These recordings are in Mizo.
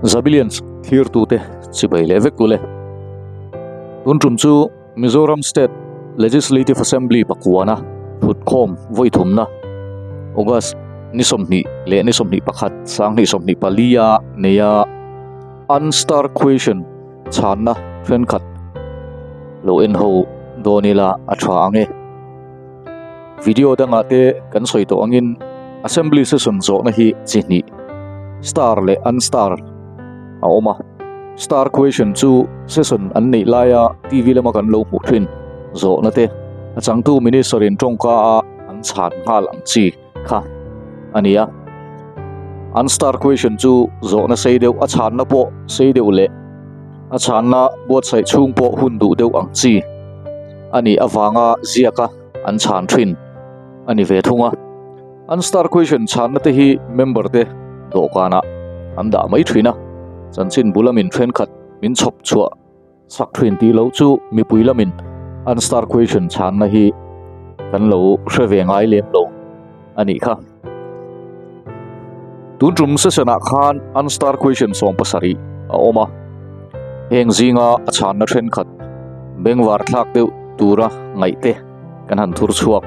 Zabilians thlirtute chibai leh vek ule. Tun tum chu Mizoram State Legislative Assembly pakuana thutkhawm vawi thumna August ni 20 leh ni 21 2024 a neia Unstar Question chhanna thenkhat lo en ho dawn ila a tha ang e. Video dangah te kan sawi tawh angin Assembly session zawhna hi chi hnih star leh unstar a awm a. Star question chu session an neih laia TV lama kan lo hmuh thin zawhna te a changtu minister in tawngka a an chhan nghal ang chi kha a ni a. Unstar question chu zawhna sei deuh a chhanna pawh sei deuh leh a chhanna buatsaih chhung pawh hun duh deuh ang chi a nih avanga ziaka an chhan thin a ni ve thung a. Unstar question chhanna te hi member te dawhkanah an dah mai thin a, chanchin bul lamin thenkhat min chhawp chhuah sak thin tih loh chu mipui lamin unstar question chhanna hi kan lo hre ve ngai lem lo a nih kha. Tun tum session ah khan unstar question 17 a awm a, heng zinga a chhanna thenkhat bengvar thlak deuh tura ngaih te kan han thur chhuak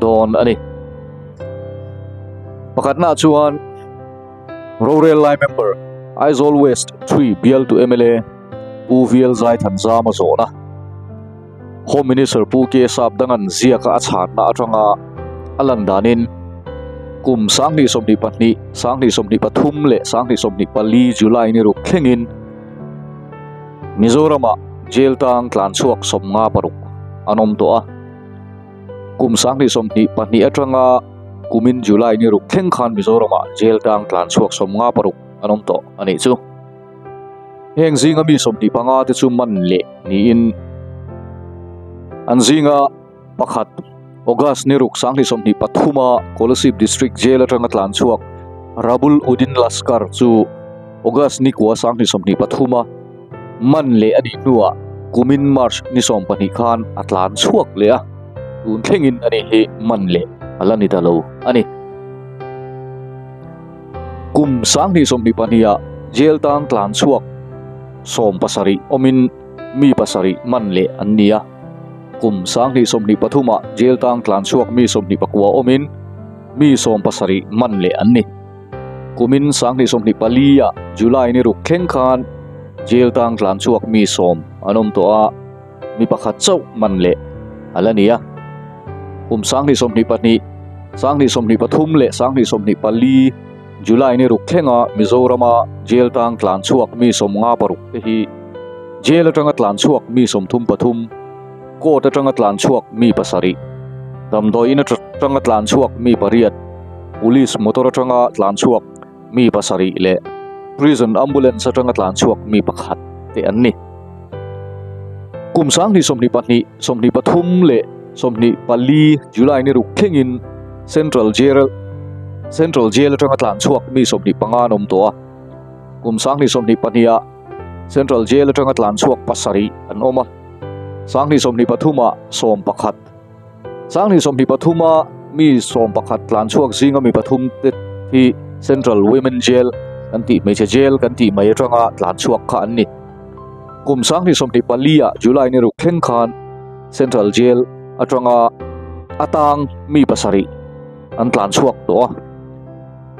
dawn a ni. Pakhatna chuan rorel lai member Aizawl West 3 bial tu MLA Pu VL Zaithanzama zawhna Home Minister Pu K Sapdangan ziaka a chhanna atanga a lan danin kum 2022, 2023 leh 2024 July ni ruk thlengin Mizorama jail tang tlan chhuak 56 an awm tawh a. Kum 2022 atanga kumin July ni ruk thleng khan Mizorama jail tang tlan chhuak 56 an awm tawh a nih chu. Heng zinga mi 25 te chu man leh niin an zinga pakhat August ni ruk 2023 a Kolasib District Jail atanga tlan chhuak Rabul Udin Laskar chu August ni kua 2023 a man leh a nih hnuah kumin March ni 12 khan a tlan chhuak leh a, tun thlengin ani hi man leh ala ni ta lo a ni. Kum 2022 a jail tang tlan chhuak 17 awmin mi pasarih man leh an ni a. Kum 2023 a jail tang tlan chhuak mi 24 awmin mi 17 man leh an ni. Kumin 2024 a July ni ruk thleng khan jail tang tlan chhuak mi 10 an awm tawh a, mi pakhat chauh man leh ala ni a. Kum 2022, 2023 leh 2024 July ni ruk thlenga Mizorama jail tang tlan chhuak mi 56 te hi jail atanga tlan chhuak mi 33, court atanga tlan chhuak mi 7, damdawiin atanga tlan chhuak mi 8, police motor atanga tlan chhuak mi 7 leh prison ambulance atanga tlan chhuak mi 1 te an ni. Kum 2022, 23 leh 24 July ni ruk thlengin Central Jail atanga tlan chhuak mi 25 an awm tawh a. Kum 2022 a Central Jail atanga tlan chhuak 7 an awm a. 2023 a 11, 2023 a mi 11 tlan chhuak zinga mi 3 te hi Central Women Jail kan tih hmeichhe jail kan tih mai atanga tlan chhuak kha an ni. Kum 2024 a July ni ruk thleng khan Central Jail atanga atang mi 7 an tlan chhuak tawh a.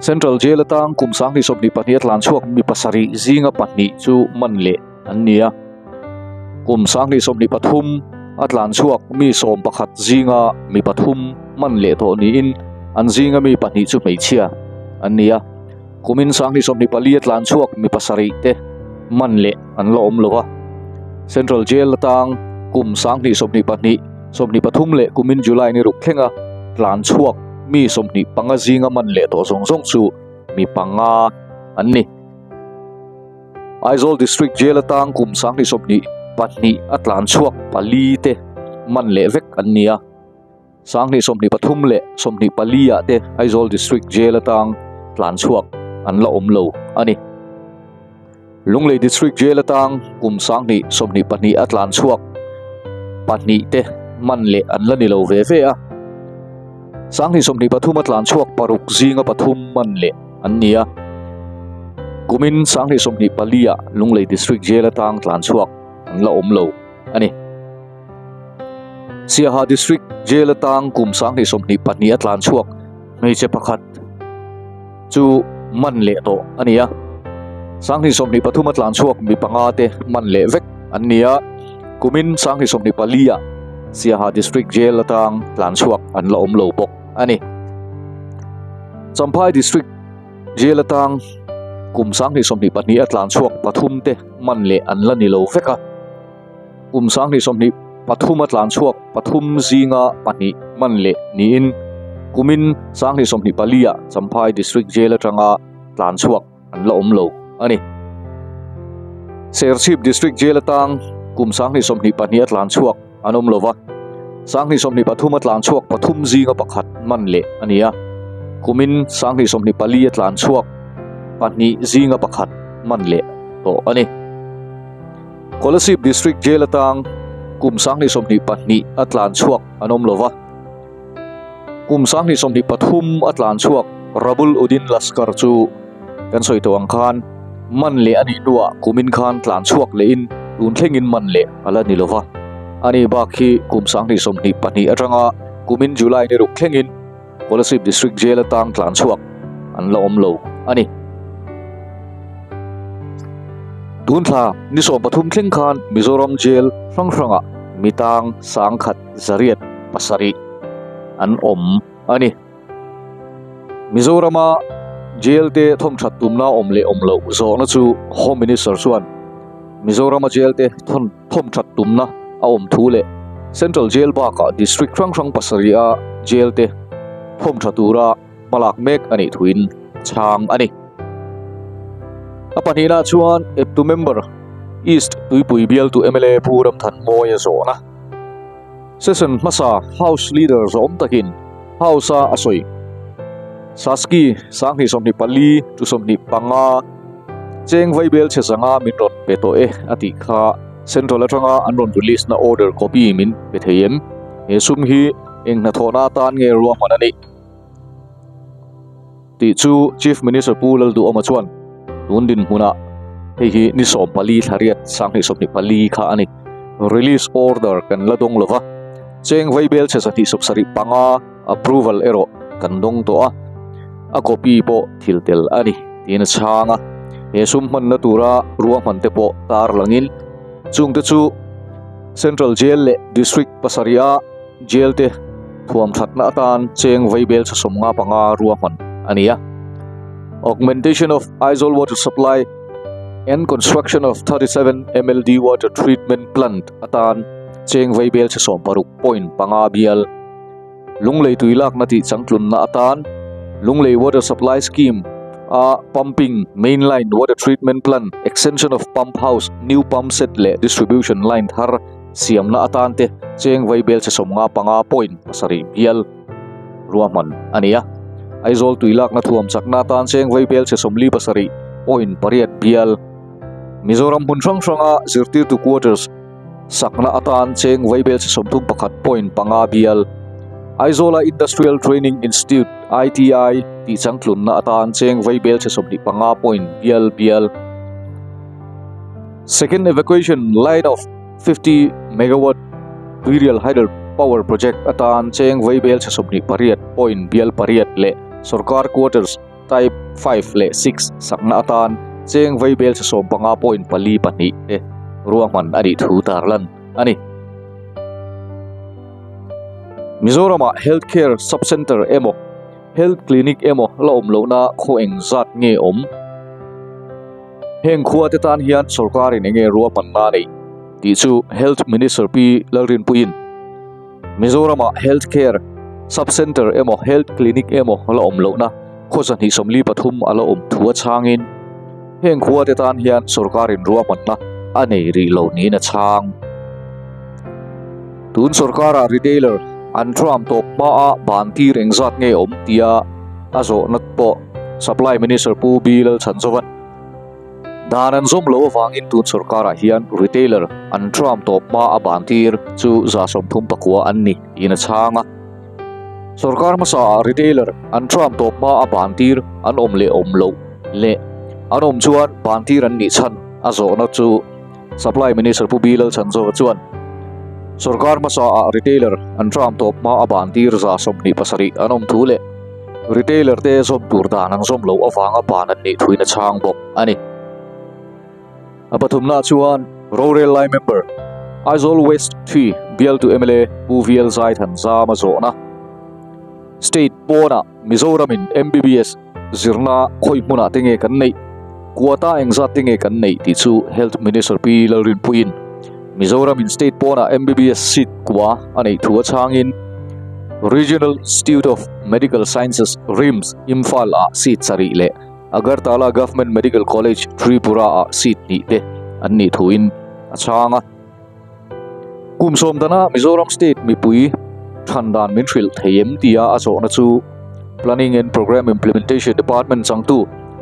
Central Jail atang kum 2022 a tlan chhuak mi 7 zinga 2 chu man leh an ni a. Kum 2023 a tlan chhuak mi 11 zinga mi 3 man leh tawh niin an zinga mi 2 chu hmeichhia an ni a. Kumin 2024 a tlan chhuak mi 7 te man leh an la awm lo a. Central Jail atang kum 2022, 23 leh kumin July ni ruk thlenga tlan chhuak mi 25 zinga man leh tawh zawng zawng chu mi 5 an ni. Aizawl District Jail atang kum 2022 a tlan chhuak 4 te man leh vek an ni a. 2023 leh 24 ah te Aizawl District Jail atang tlan chhuak an la awm lo a ni. Lunglei District Jail atang kum 2022 a tlan chhuak 2 te man leh an la ni lo ve ve a. 2023 a tlan chhuak 6 zinga 3 man leh an ni a. Kumin 2024 ah Lunglei District Jail atang tlan chhuak an la awm lo a ni. Siaha District Jail atang kum 2022 a tlan chhuak hmeichhe pakhat chu man leh tawh a ni a. 2023 a tlan chhuak mi panga te man leh vek an ni a. Kumin 2024 ah Siaha District Jail atang tlan chhuak an la awm lo bawk a ni. Champhai District Jail atang kum 2022 a tlan chhuak pathum te man leh an la ni lo vek a. Kum 2023 a tlan chhuak pathum zinga pahnih man leh niin kumin 2024 ah Champhai District Jail atanga tlan chhuak an la awm lo a ni. Serchhip District Jail atang kum 2022 a tlan chhuak an awm lova, 2023 a tlan chhuak pathum zinga pakhat man leh a ni a. Kumin 2024 a tlan chhuak pahnih zinga pakhat man leh tawh a ni. Kolasib District Jail atang kum 2022 a tlan chhuak an awm lova, kum 2023 a tlan chhuak Rabul Udin Laskar chu kan sawi tawh ang khan man leh a nih hnuah kumin khan tlan chhuak lehin tun thlengin man leh a la ni lova. Ani bak hi kum 2022 atanga kumin July ni ruk thlengin Kolasib District Jail atang tlan chhuak an la awm lo a ni. Tun thla ni 13 thleng khan Mizoram Jail hrang hrangah mi tang 1,107 an awm a ni. Mizorama jail te thawm that tumna awm leh awm loh zawhna chu Home Minister chuan Mizorama jail te thawm that tumna a awm thu leh Central Jail bakah District hrang hrang pasarih a jail te thawm tha tura hmalak mek a nih thuin a chhang a ni. A pahnihna chuan eptu member East Tuipui bialtu mla Pu Ramthanmawia zawhna. Session hmasa House Leader zawm takin House a a sawi. Saski 2024 to 25 cheng vaibel che zanga min rawn pe tawh e a tih kha Central atanga an rawn release na order copy min pe thei em? He sum hi eng hnathawhna atan nge ruahman a nih? Tih chu Chief Minister Pu Lalduhawma chuan tun dinhmunah hei hi ni 14 thlariat 2024 kha a ni. Release order kan la dawng lova, cheng vaibel che 275 approval erawh kan dawng tawh a, a copy pawh thil tel a ni tiin a chhang a. He sum hmanna tura ruahman te pawh tar langin chungte chu Central Jail leh District pasarih a jail te thuam thatna atan cheng vaibel che 55 ruahman a ni a. Augmentation of Aizawl water supply and construction of 37 MLD water treatment plant atan cheng vaibel che 16.5 bial. Lunglei tuilakna tih changtlunna atan Lunglei water supply scheme a pumping main line water treatment plant extension of pump house new pump set leh distribution line thar siamna atan te cheng vaibel che 55.7 bial ruahman a ni a. Aizawl tuilakna thuam chakna atan cheng vaibel che 47.8 bial. Mizoram hmun hrang hranga zirtirtu quarters sakna atan cheng vaibel che 31.5 bial. Aizawla Industrial Training Institute ITI tih changtlunna atan cheng vaibel che 25 bial bial. Second evacuation line of 50 megawatt Tuirial Hydel Power Project atan cheng vaibel che 28 bial pariat leh Sarkar Quarters Type 5 leh 6 sakna atan cheng vaibel che 15.42 te ruahman a nih thu tarlan a ni. Mizorama Healthcare Sub-Center emaw Health Clinic emaw la awm lohna khaw eng zat nge awm? Heng khua te tan hian sarkarin enge ruahmanna nei tih chu Health Minister Pi Lalrinpuiin Mizorama Healthcare Sub-Center emaw Health Clinic emaw la awm lohna khaw 123 a la awm thu a chhangin heng khua te tan hian sarkarin ruahmanna a nei rih lo niin a chhang. Tun sarkara retailer an tram tawp hma a ban tir eng zat nge awm tia a zawhna pawh Supply Minister Pu B Lalchhanzovan dan an zawm lo awangin tun sarkarah hian retailer an tram tawp hma a ban tir chu 139 an ni tiin a chhang a. Sarkar hmasa ah retailer an tram tawp hma a ban tir an awm leh awm loh leh An awm chuan bantir an nih chhan a zawhna chu Supply Minister Pu B Lalchhanzova chuan Sorkar hmasa ah retailer an tram tawp hma a bantir 27 an awm thu leh retailer te zawm tur dan an zawm loh avanga ban an nih thuin a chhang bawk a ni. A pathumna chuan rorel lai member Aizawl West 3 bialtu mla Pu VL Zaithanzama zawhna State pawnah Mizoramin MBBS zirna khawi hmunah te nge kan neih, quota engzat te nge kan neih tih chu Health Minister Pi Lalrinpuiin Mizoramin state pawnah MBBS seat kua a neih thu a chhangin Regional Institute of Medical Sciences, RIMS, Imphal ah seat sarih leh Agartala Government Medical College, Tripura ah seat hnih te an nih thuin a chhang a. Kum sawm dana Mizoram State mipui than dan min hrilh thei em tia a zawhna chu Planning and Programme Implementation Department changtu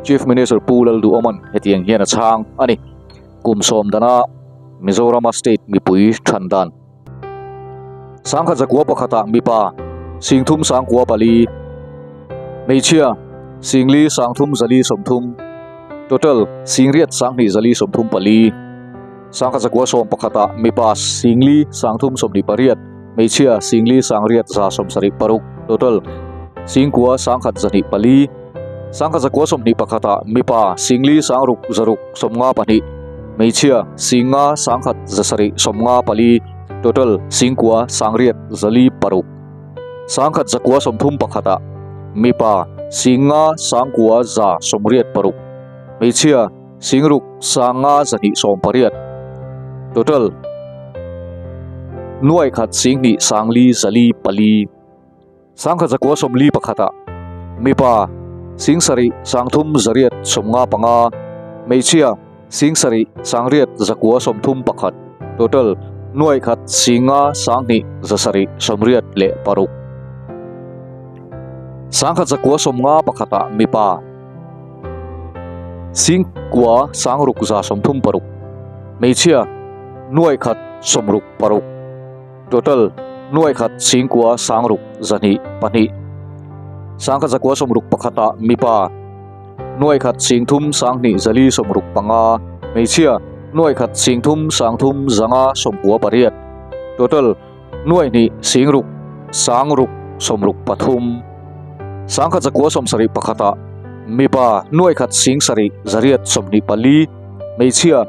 Chief Minister Pu Lalduhawman hetiang hian a chhang a ni. Kum sawm dana Mizorama State mipui than dan sangkhat zakua pakhatah mipa singthum sangkua pali hmeichhia singli sangthum zali sawmthum total singriat sanghnih zali sawmthum pali. Sangkhat zakua sawm pakhatah mipa singli sangthum 28, hmeichhia singli sangriat 76, total singkua sangkhat 104. Sangkhat zakua 21ah mipa singli sangruk zaruk 52, hmeichhia singa sangkhat 754, total singkua sangriat 406. Sangkhat zakua 31ah mipa singa sangkua 186, hmeichhia Singruk sanga 118, total nuai khat singhnih sangli 404. Sangkhat zakua 41ah mipa singsarih sangthum 895, hmeichhia singsarih sangriat 931, total nuai khat singa sanghnih 786. Sangkhat zakua 51ah mipa Singkua sangruk 36, hmeichhia nuai khat 66, total nuai khat singkua sangruk 202. Sangkhat zakua 61ah mipa nuai khat singthum sanghnih 465, hmeichhia nuai khat singthum sangthum 598, total nuai hnih singruk sangruk 63. Sangkhat zakua 71ah mipa nuai khat singsarih 824, hmeichhia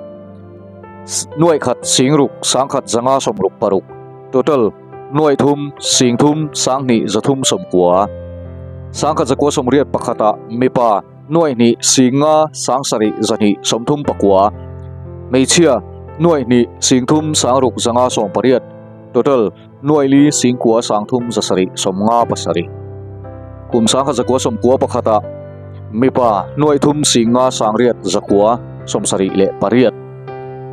nuai khat singruk sangkhat 566, total nuai thum singthum sanghnih 390. Sangkhat zakua 81ah mipa nuai hnih singa sangsarih 239, hmeichhia nuai hnih singthum sangruk 580, total nuai li singkua sangthum 757. Kum sangkhat zakua 91ah mipa nuai thum singa sangriat 978,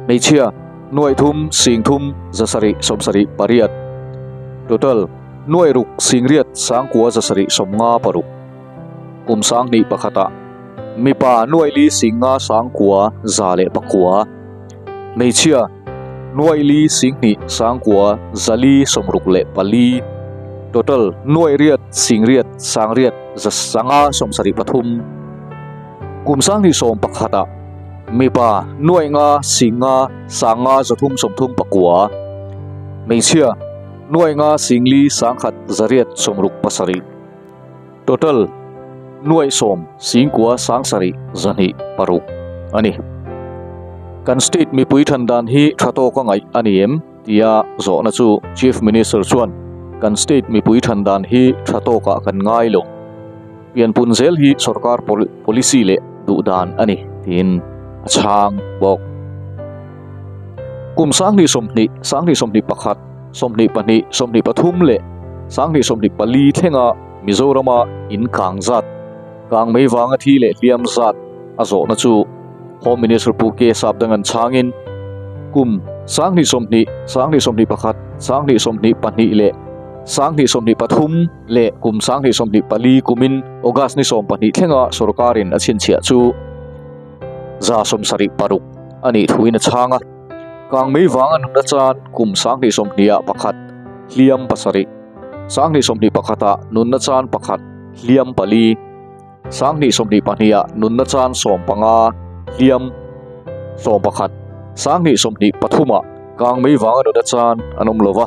hmeichhia nuai thum singthum 778, total nuai ruk singriat sangkua 756. Kum sanghnih pakhatah mipa nuai li singa sangkua 109, hmeichhia nuai li singhnih sangkua 464, total nuai riat singriat sangriat 573. Kum sanghnih sawm pakhatah mipa nuai nga singa sanga 339, hmeichhia nuai nga singli sangkhat 867, total nuai sawm singkua sangsarih 206 a ni. Kan state mipui than dan hi tha tawk a ngaih a ni em tia zawhna chu Chief Minister chuan kan state mipui than dan hi tha tawkah kan ngai lo. Pianpun zel hi sorkar policy leh duh dan a ni tiin a chhang bawk. Kum 2020, 2021, 22, 23 leh 2024 thlenga Mizorama in kang zat, kang mei wanga thi leh hliam zat a zawhna chu Home Minister Pu K Sapdangan chhangin kum 2020, 2021, 2022 leh 2023 leh kum 2024 kumin August ni 12 thlenga sorkarin a chhinchhiah chu 76 a nih thuin a chhang a. Kang mei wanga nunna chan kum 2021 pakhat hliam pasarih, 2021ah nunna chan pakhat hliam pali. 2022 ah nunna chan 15, hliam 11, 2023 ah kangmei vanga nunna chan an awm lova,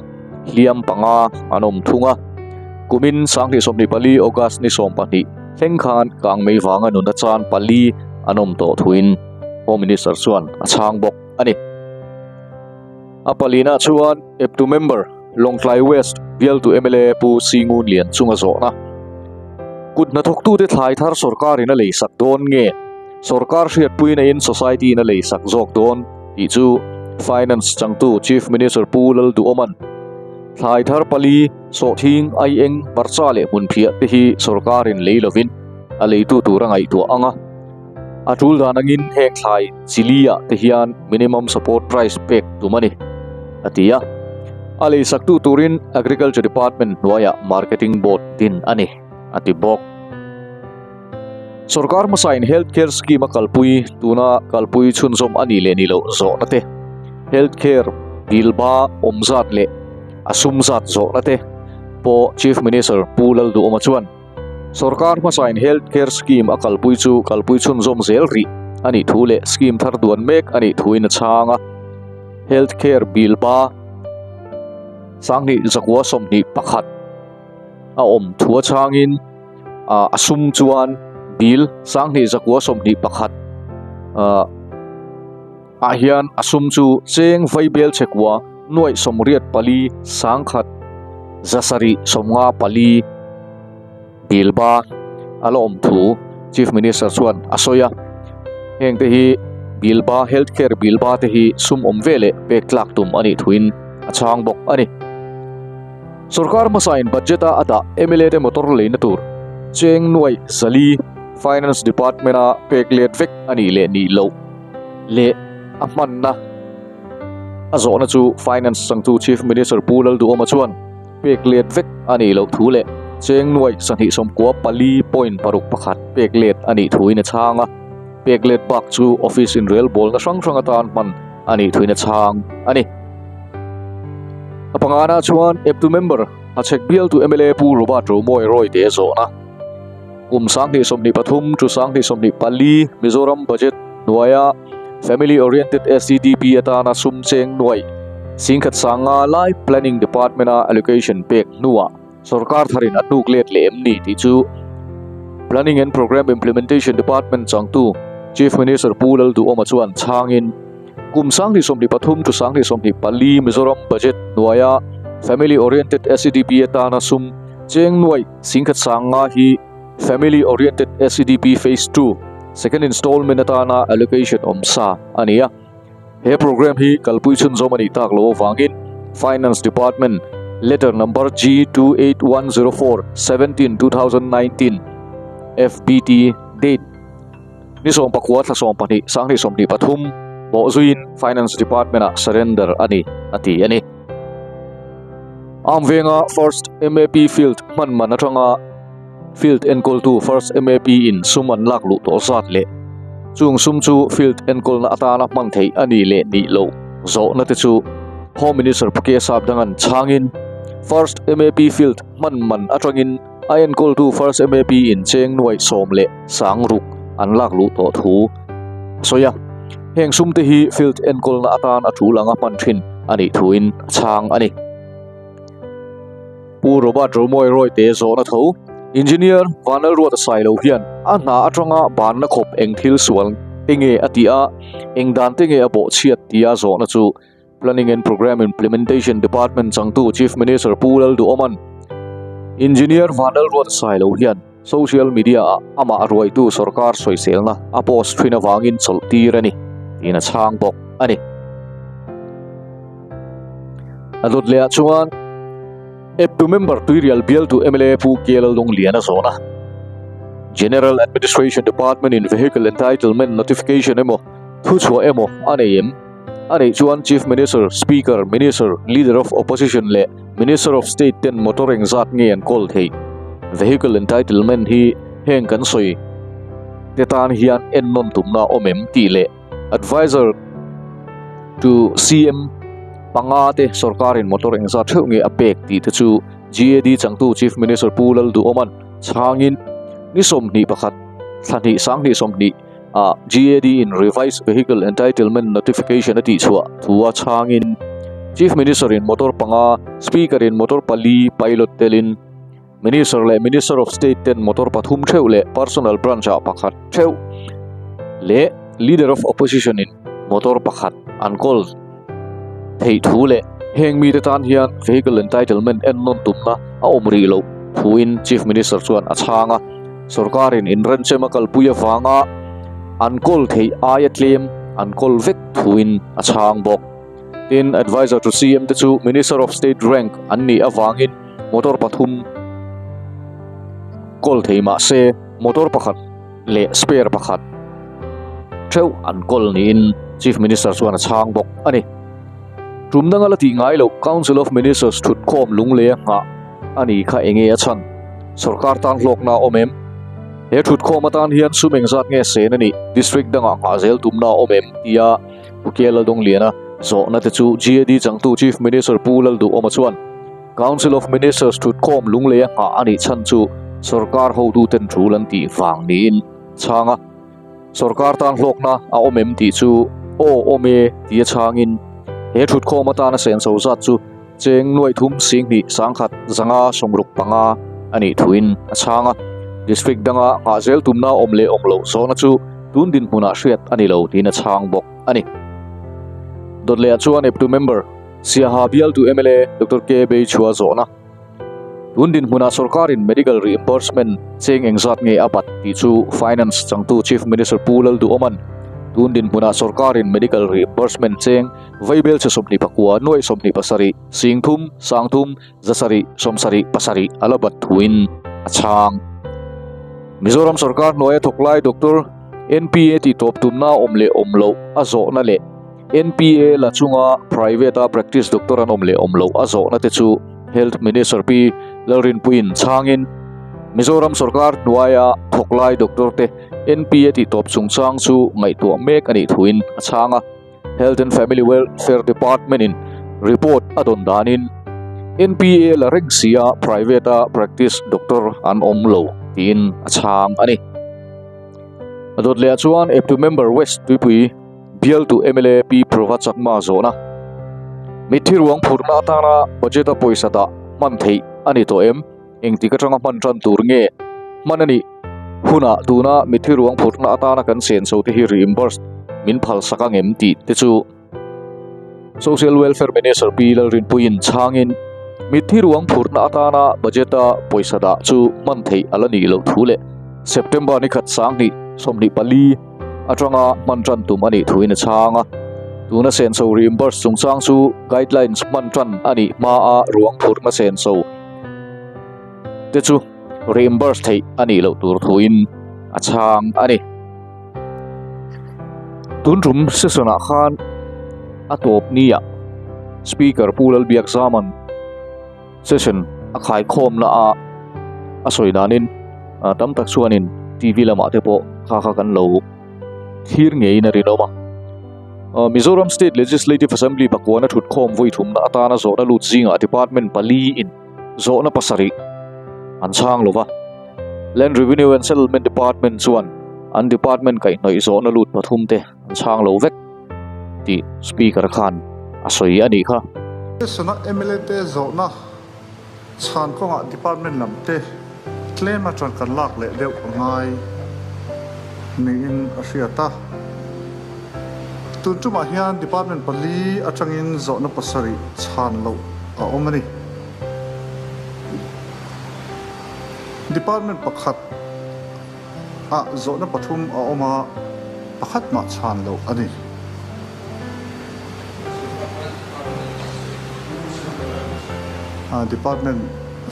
hliam panga an awm thung a. Kumin 2024 August ni 12 thleng khan kangmei vanga nunna chan pali an awm tawh thuin Home Minister chuan a chhang bawk a ni. A palina chuan eptu member Lawngtlai West bialtu mla Pu Singun Lian chunga zawhna. Kut hnathawktute thlai thar sorkarin a leisak dawn nge sorkar hriatpuina in society in a leisak zawk dawn tih chu Finance changtu Chief Minister Pu Lalduhawman thlai thar pali, sawhthing, aieng, hmarcha leh hmunphiah te hi sorkarin lei lovin a leitu tur a ngaihtuah ang a. A tul dan angin heng thlai chili ah te hian minimum support price pek tum a ni, a ti a. A leisaktu turin Agriculture Department hnuaiah Marketing Board din a ni, a ti bawk. Sorkar hmasain Health Care Scheme a kalpui tuna kalpui chhunzawm a nih leh ni loh zawhna te, Health Care bill ba awm zat leh a sum zat zawhna te pawh Chief Minister Pu Lalduhawma chuan, Sorkar hmasain Health Care Scheme a kalpui chu kalpui chhunzawm zel rih a nih thu leh scheme thar duan mek a nih thuin a chhang a. Health Care Bill ba 2121 a awm thu a chhangin a sum chuan bill 2121 ah hian a sum chu cheng vaibel chhekua nuaih sawmriat pali sangkhat zasarih sawmnga pali dil ba a la awm thu Chief Minister chuan a sawi a. Heng te hi bill ba health care bill ba te hi sum awm ve leh pek tlak tum a nih thuin a chhang bawk a ni. Sorkar hmasain budget a a dah mla te motor leina tur cheng nuaih zali Finance Department a pek let vek a nih leh nih loh. leh a hmanna a zawhna chu Finance changtu Chief Minister Pu Lalduhawma chuan pek let vek a nih loh thu leh cheng nuaih sahnih sawmkua pali point paruk pakhat pek let a nih thuin a chhang a, pek let bak chu office inrelbawlna hrang hrang atan hman a nih thuin a chhang a ni. A pangana chuan eptu member Hachhek bialtu mla Pu Robert Romawi Rawite a zawhna. Kum 2023 to 2024 Mizoram Budget hnuaia Family Oriented SEDP atana sum cheng nuaih singkhat sanga lai Planning Department a allocation pek hnuah sorkar tharin a hnuk let leh em ni tih chu Planning and Programme Implementation Department changtu Chief Minister Pu Lalduhawma chuan chhangin kum 2023 to 2024 Mizoram Budget hnuaia Family Oriented SEDP atana sum cheng nuaih Singkhat sanga hi Family Oriented SEDP Phase 2 Second Installment atana allocation awm sa a ni a. He program hi kalpui chhunzawm a nih tak loh avangin Finance Department Letter Number G28104 17 2019 FBT Date ni sawmpakua thla sawmpahnih sanghnih sawmhnih pathum bawhzuiin Finance Department ah surrender a ni a ti a ni. Amvenga First MAP Field hman man atanga Field enkawltu First MAP in sum an lak luh tawh zat leh chung sum chu Field enkawlna atana hman theih a nih leh nih loh zawhna te chu Home Minister Pu K Sapdangan chhangin First MAP Field hman man atangin a enkawltu First MAP in cheng nuaih sawm leh sang ruk an lak luh tawh thu a sawi a. Heng sum te hi field enkawlna atan a tul anga hman thin a nih thuin a chhang a ni. Pu Robert Romawi Rawite zawhna tho Engineer Vanlalruata Sailo hian a hna atanga banna khawp eng thil sual te nge a tih a, eng dan te nge a bawhchhiat tia zawhna chu Planning and Programme Implementation Department changtu Chief Minister Pu Lalduhawman Engineer Vanlalruata Sailo hian social media ah amah ruaitu sorkar sawiselna a post thin avangin chawlh tir a ni tiin a chhang bawk a ni. A dawt leh ah chuan eptu member Tuirial bialtu mla Pu K Laldungliana zawn a, General Administration Department in Vehicle Entitlement Notification emaw thuchhuah emaw a nei em? A neih chuan Chief Minister, Speaker, Minister, Leader of Opposition leh Minister of State ten motor engzat nge an kawl theih? Vehicle entitlement hi heng kan sawi te tan hian ennawn tumna awm em tih leh Adviser to CM panga te sorkarin motor engzat theuh nge a pek tih te chu GAD changtu Chief Minister Pu Lalduhawman chhangin ni 21. thla hnih sanghnih sawmhnih ah GAD in Revised Vehicle Entitlement Notification a tihchhuah thu a chhangin Chief Minister in motor panga, Speaker in motor pali pilot telin Minister leh Minister of State ten motor pathum theuh leh Personnel Branch ah pakhat theuh leh Leader of Opposition in motor pakhat an kawl theih thu leh heng mite tan hian Vehicle Entitlement en nawn tumna a awm rih loh thuin Chief Minister chuan a chhang a. Sorkarin inrenchem a kalpui avanga an kawl theih aia tlem an kawl vek thuin a chhang bawk. Tin, Adviser to CM te chu Minister of State rank an nih avangin motor pathum kawl thei mah se motor pakhat leh spare pakhat theuh an kawl niin Chief Minister chuan a chhang bawk a ni. Tum danga la tih ngai loh Council of Ministers thutkhawm lunglei a nghah a ni kha enge a chhan? Sorkar tan hlawkna a awm em? He thutkhawm atan hian sum engzat nge sen a nih? District dangah nghah zel tumna a awm em? tia Pu Kia Laldawng-Liana zawhna te chu GAD changtu Chief Minister Pu Lalduhawma chuan Council of Ministers thutkhawm lunglei a nghah a nih chhan chu sorkar hotuten tul an tih vang niin chhang a. Sorkar tan hlawkna a awm em tih chu aw awm e tia chhangin he thutkhawm atana senso zat chu cheng nuaih thum singhnih sangkhat zanga sawmruk panga a nih thuin a chhang a. District danga nghah zel tumna awm leh awm loh zawhna chu tun dinhmunah hriat a ni lo tiin a chhang bawk a ni. Dawtlehah chuan eptu member Siaha bialtu mla Doctor K Beichhua zawhna Tun dinhmunah sorkarin medical reimbursement cheng engzat nge a bat tih chu Finance changtu Chief Minister Pu Lalduhawman tun dinhmunah sorkarin medical reimbursement cheng vaibel che 24 nuaih 27 singthum sangthum zasarih sawmsarih pasarih a la bat thuin a chhang. Mizoram sorkar hnuaia thawk lai Doctor NPA tih tawp tumna awm leh awm loh a zawhna leh NPA la chunga private a practice doctor an awm leh awm loh a zawhna te chu Health Minister Pi Lalrinpuiin chhangin Mizoram sorkar hnuaia thawk lai doctor te NPA tih tawp chungchang chu ngaihtuah mek a nih thuin a chhang a. Health and Family Welfare Department in report a dawn danin NPA la reng sia private a practice doctor an awm lo tiin a chhang a ni. A dawt leh ah chuan eptu member West Tuipui Bialtu mla Pi Prova Chakma zawhna mitthi ruang phurhna atana budget a pawisa dah hman theih a ni tawh em? Engtik atanga hman tan tur nge hman a nih hunah tuna mitthi ruang phurhna atana kan senso te hi reimbursed min phalsak ang em tih te chu Social Welfare Minister Pi Lalrinpuiin chhangin mitthi ruang phurhna atana budget a pawisa dah chu hman theih a la nih loh thu leh September ni khat 20 24 atanga hman tan tum a nih thuin a chhang a. Tuna senso reimburse chungchang chu guidelines hman tan a nih hmaa ruang phurhna senso te chu reimburse theih a nih loh tur thuin a chhang a ni. Tun tum session ah khan a tawp nia Speaker Pu Lalbiakzaman session a khaikhawmna a a sawi danin tam tak chuanin TV lamah te pawh kha kha kan lo thlir ngeiin a rinawm a. Mizoram State Legislative Assembly pakuana thutkhawm vawi thumna atana zawhna lut zingah department pali in zawhna pasarih an chhang lova. Land Revenue and Settlement Department chuan an department kaihhnawih zawhna lut pathum te an chhang lo vek tih Speaker khan a sawi a nih kha. Session-a mla te zawhna chhan kawngah department lam te tlem atang kan lak leh deuh a ngai niin a hriat a. Tun tumah hian department pali atangin zawhna pasarih chhan loh a awm a ni. Department pakhat ah zawhna pathum a awm a, pakhat mah chhan loh a ni. Department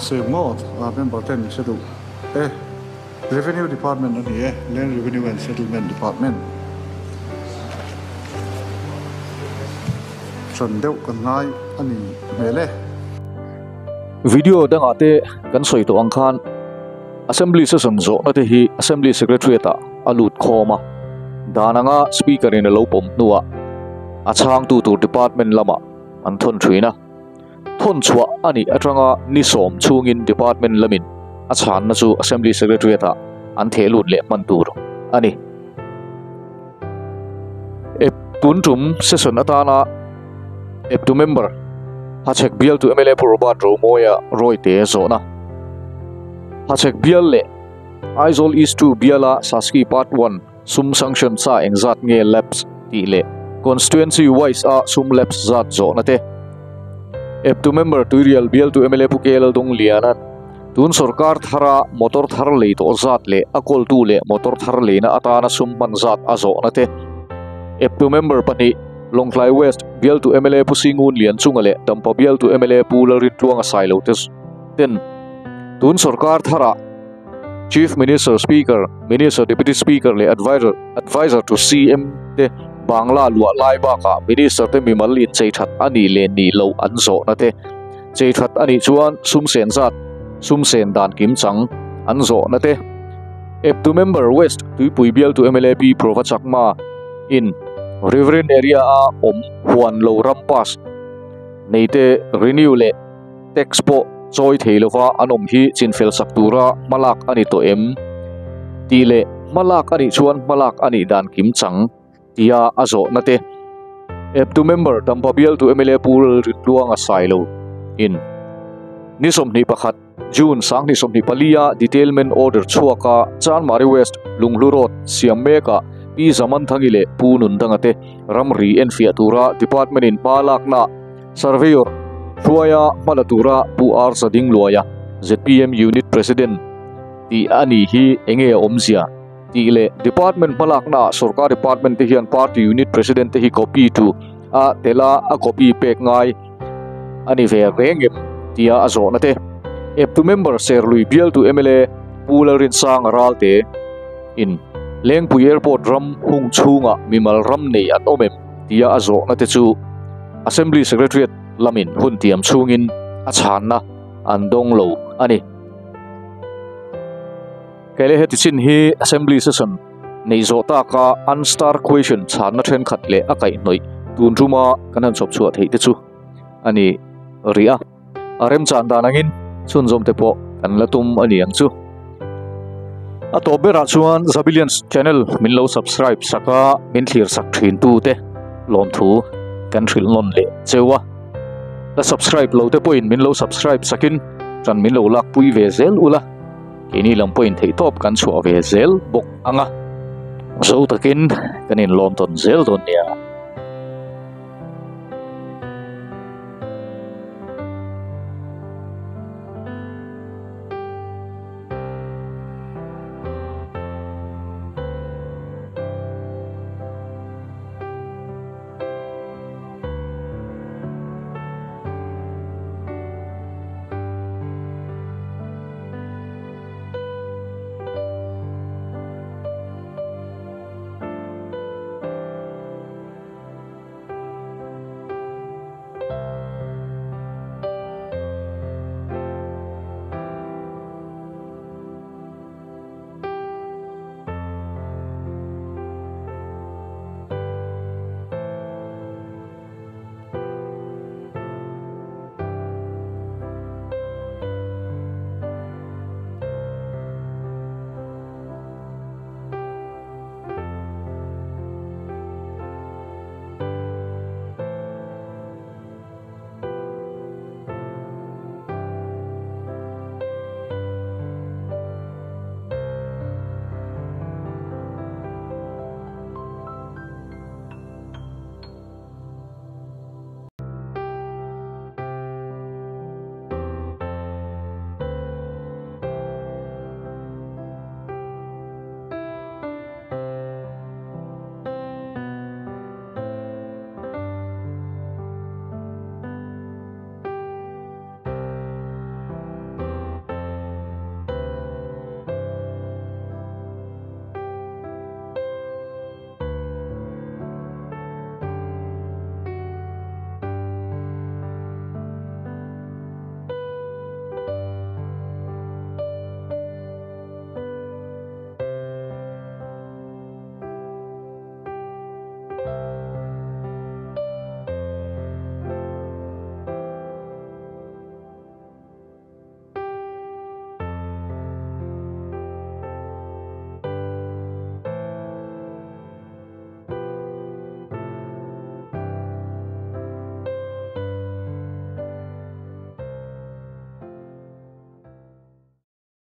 sawi ngawt a member ten hre duh e. Revenue Department a ni e, Land Revenue and Settlement Department. Hran deuh kan ngai a ni hmel e. Video dangah te kan sawi tawh ang khan Assembly session zawhna te hi Assembly Secretariat ah a lut khawm a, dan anga Speaker in a lo pawm hnuah a chhangtu tur department lamah an thawn thin a. Thawn chhuah a nih atanga ni sawm chhungin department lamin a chhanna chu Assembly Secretariat ah an theh lut leh hman tur a ni. Ep tun tum session atana eptu member Hachhek bialtu mla Pu Robert Romawia Rawite zawhna Hachhek bial leh Aizawl East 2 biala Saski Part 1 sum sanction sa engzat nge lapse tih leh constituency wise a sum lapse zat zawhna te eptu member Tuirial bialtu mla Pu K Laldungliana'n tun sorkar thara motor thar lei tawh zat leh a kawltu leh motor thar leina atana sum hman zat a zawhna te eptu member pahnih Lawngtlai West bialtu mla Pu Singun Lianchunga leh Dampa bialtu mla Pu Lalrintluanga Sailo te ten tun sorkar thara Chief Minister, Speaker, Minister, Deputy Speaker leh Advisor, Advisor to CM te Bangla luah lai bakah Minister te mimal inchei that a nih leh nih loh an zawhna te chei that a nih chuan sum sen zat, sum sen dan kim chang an zawhna te eptu member West Tuipui bialtu mla Pi Prova Chakma in Riverine area a awm huan lo ram pass nei te renew leh Tax pawh chawi thei lova an awm hi chinfel sak tura hmalak a ni tawh em? Tih leh hmalak a nih chuan hmalak a nih dan kim chang tia a zawhna te eptu member Dampa bialtu mla Pu Lalrintluanga Sailo in ni 21 June 2024 a detailment order chhuaka Chanmari West Lunghlu Road siam mekah Pi Zamanthangi leh Pu Nundanga te ramri enfiah tura department in hma lakna Surveyor hruaia hmala tura Pu R Zadingluaia, zpm Unit President tih a nih hi enge a awmzia tih leh Department hmalaknaah Sorkar Department te hian Party Unit President te hi copy tu a tel a, a copy pek ngai a ni ve reng em tia a zawhna te. Eptu member Serlui bialtu mla Pu Lalrinsanga Ralte in Lengpui Airport ram hung chhungah mimal ram nei an awm em tia a zawhna te chu Assembly Secretariat lamin hun tiam chhungin a chhanna an dawng lo a ni. Kei leh heti chin hi Assembly session neih zawh taka unstar question chhanna thenkhat leh a kaihhnawih tun tuma kan han chhawp chhuah theih te chu a ni rih a. A remchan dan angin chhunzawm te pawh kan la tum a ni ang chu. A tawp berah chuan Zabilians channel min lo subscribe sak a, min thlir sak thin tu te lawmthu kan hrilh nawn leh cheu a. La subscribe lo te pawhin min lo subscribe sakin tan min lo lak pui ve zel ula, keini lam pawhin theihtawp kan chhuah ve zel bawk ang a. Zo takin kan inlawm tawn zel dawn nia.